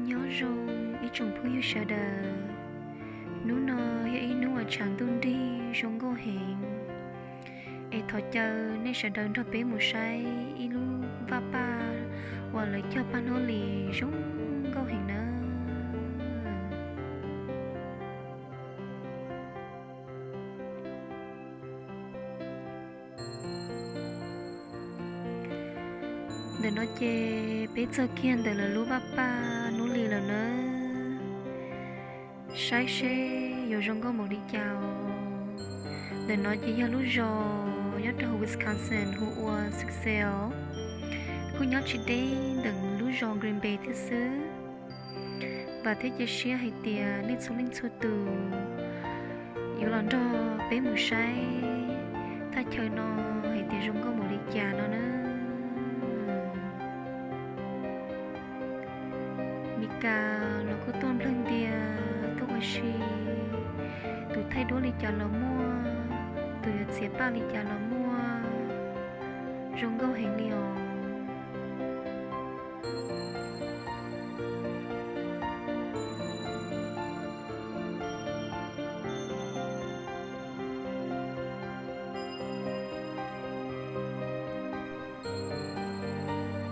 Nyob zoo ib tsoom phooj ywg sawv daws, hnub no yog ib hnub uas tshav ntuj nrig zoo nkauj heev, es thov caw nej sawv daws nrog peb mus saib ib lub vaj paj uas lawv cog paj hnub li zoo nkauj heev nawb. Ntawm no ces peb txog kiag ntawm lawv lub vaj paj hnub li lawm nawb. Saib seb yuav zoo nkauj npaum li cas os. Ntawm no ces yog lub zos nyob rau hauv Wisconsin hu ua Success, kuj nyob tsis deb ntawm lub zos Green Bay thiab xwb. Vam thiab cia siab hais tias nej txhua leej txhua tus yuav los nrog peb mus saib thaj chaw no hais tias zoo nkauj npaum li cas no na. Mis kas los kuj tuaj nplawg ntia tuaj ua si, tus thaij duab li cas los muaj, tus yuav txiav paj li cas los muaj, zoo nkauj heev li os.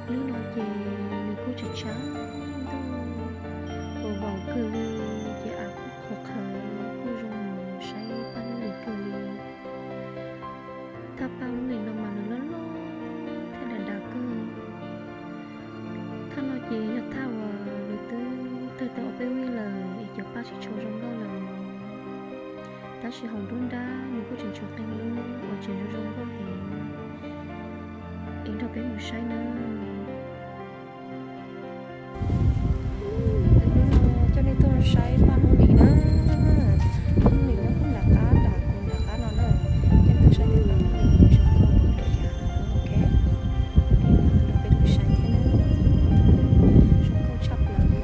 Hnub no ces nws kuj tsis tshav ntuj uas vaum kawg li, ces av kuj qhuav qhawv kuj zoo mus saib paj hnub li kawg li. Thaj paj hnub li no mas nws loj loj thiab dav dav kawg. Thaj no ces yog thaj uas nws twb tawg tau ob peb vij lawm es cov paj tsis tshua zoo nkauj lawm. Tab sis hauv nruab nrab nws kuj tseem tshuav qee lub uas tseem zoo zoo nkauj heev. Es nrog peb mus saib nawb. Hnub no coj nej tuaj saib paj hnub li na. Paj hnub li nyob nram qab, nram kuv nram qab no na. Coj nej tuaj saib tej paj hnub li zoo nkauj npaum li cas, ok. Nrog peb mus saib thiab na. Zoo nkauj tshaj plaws li.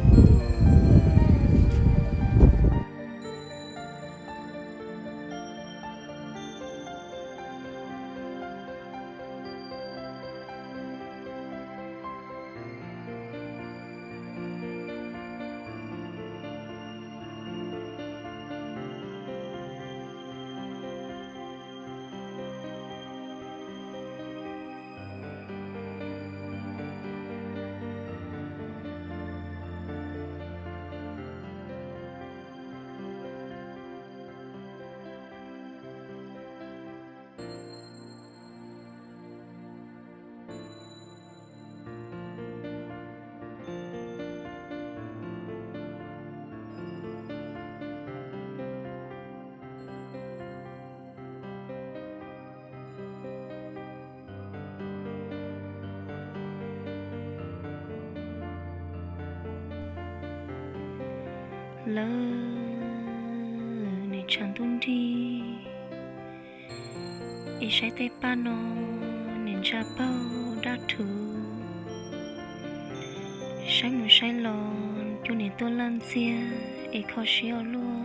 Lawm, nim tshav ntuj nrig, es saib tej paj no nim ntsa paug daj rhuv. Saib mus saib los cuag nim tuaj laj ntxiag es kho siab ua luaj.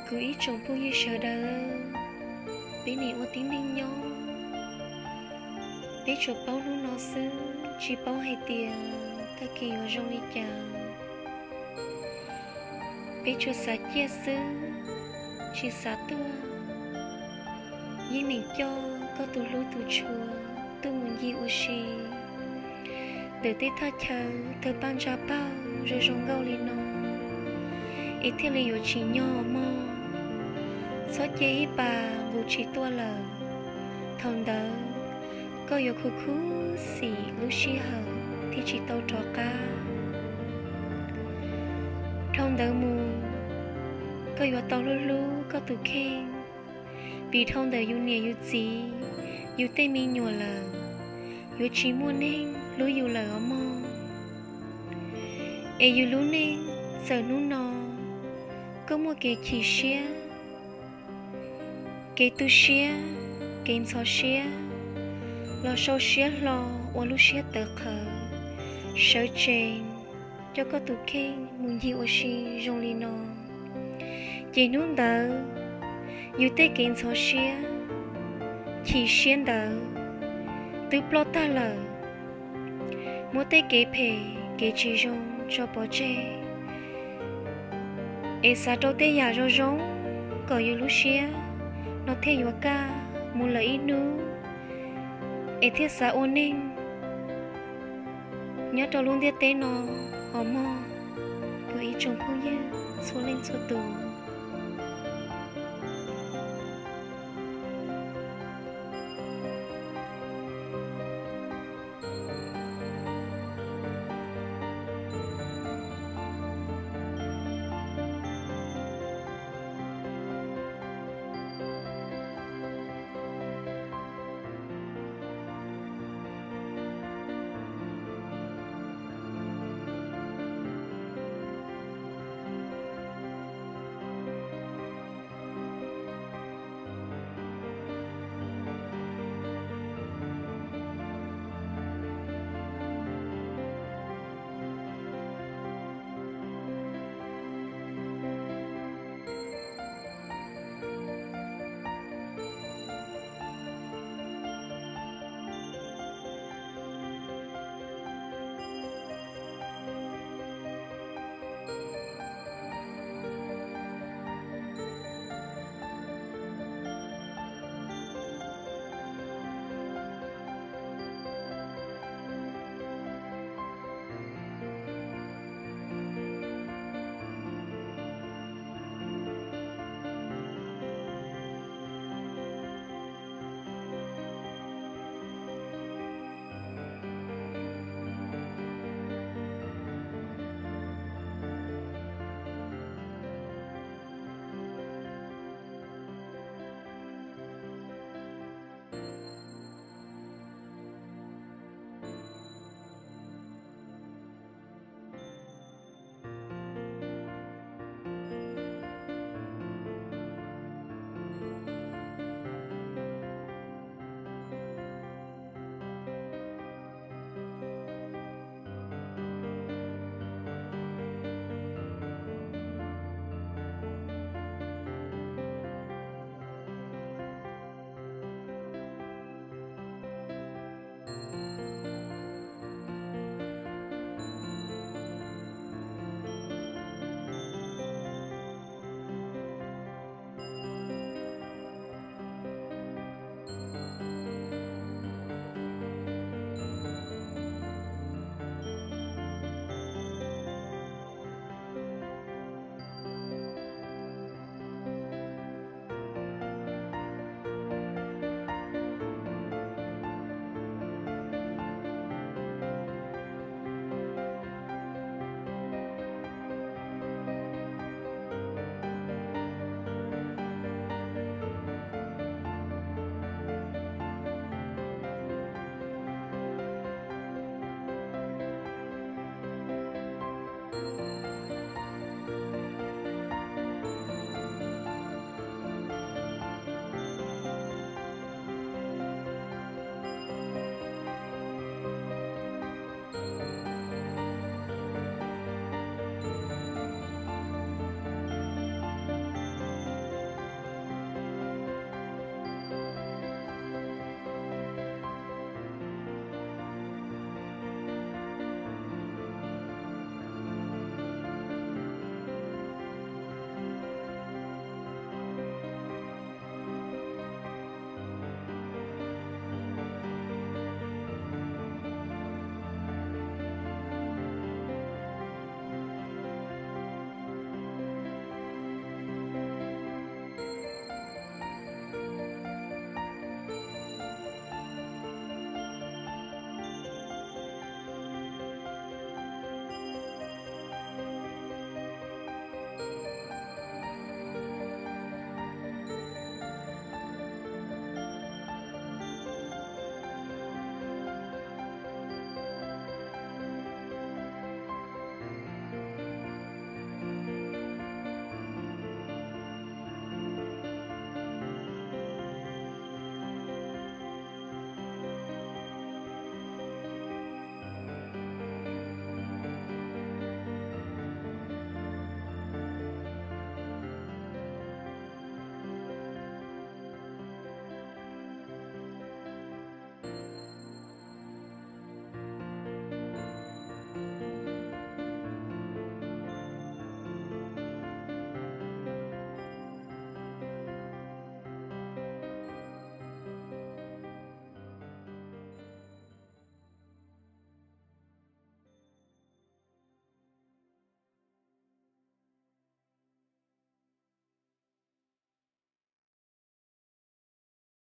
Kuv ib tsoom phooj ywg sawv daws, peb nim ua tib neeg nyob, peb tsuas paub hnub no xwb, tsis paub hais tias tag kis yuav zoo li cas. Peb tsuas xav ciaj xwb, tsis xav tuag. Yeej meem coj koj tus hlub tus tshua tuaj mus ncig ua si ntawm tej thaj chaw tawg paj ntsa paug zoo zoo nkauj li no, es thiaj li yuav tsim nyog mog. Txhob cia ib pas nqus tsis tuaj lawm. Thaum ntawd koj yuav khuv khuv xim lub sij hawm thiaj tsis tau rov qab. Dhau ntawd mus, koj yuav tau hlub hlub koj tus kheej, vim dhau ntawm yus niam yus txiv, yus tej me nyuam lawm, yuav tsis muaj neeg hlub yus lawm os mog. Es yus lub neej txawm hnub no koj muaj kev chim siab, kev tu siab, kev ntxhov siab, los sau siab hlo ua lub siab tawv qhawv, sawv tsees coj koj tus kheej mus ncig ua si zoo li no, ces hnub ntawd yus tej kev ntxhov siab, chim siab ntawd twb ploj tag lawm. Muab tej kev phem kev tsis zoo tso pov tseg, es xav rau tej yam zoo zoo kom yus lub siab no thiaj yuav kaj mus lawm ib hnub, es thiaj xav ua neeg nyob rau lub ntiaj teb no os mog, kuv ib tsoom phooj ywg txhua leej txhua tus.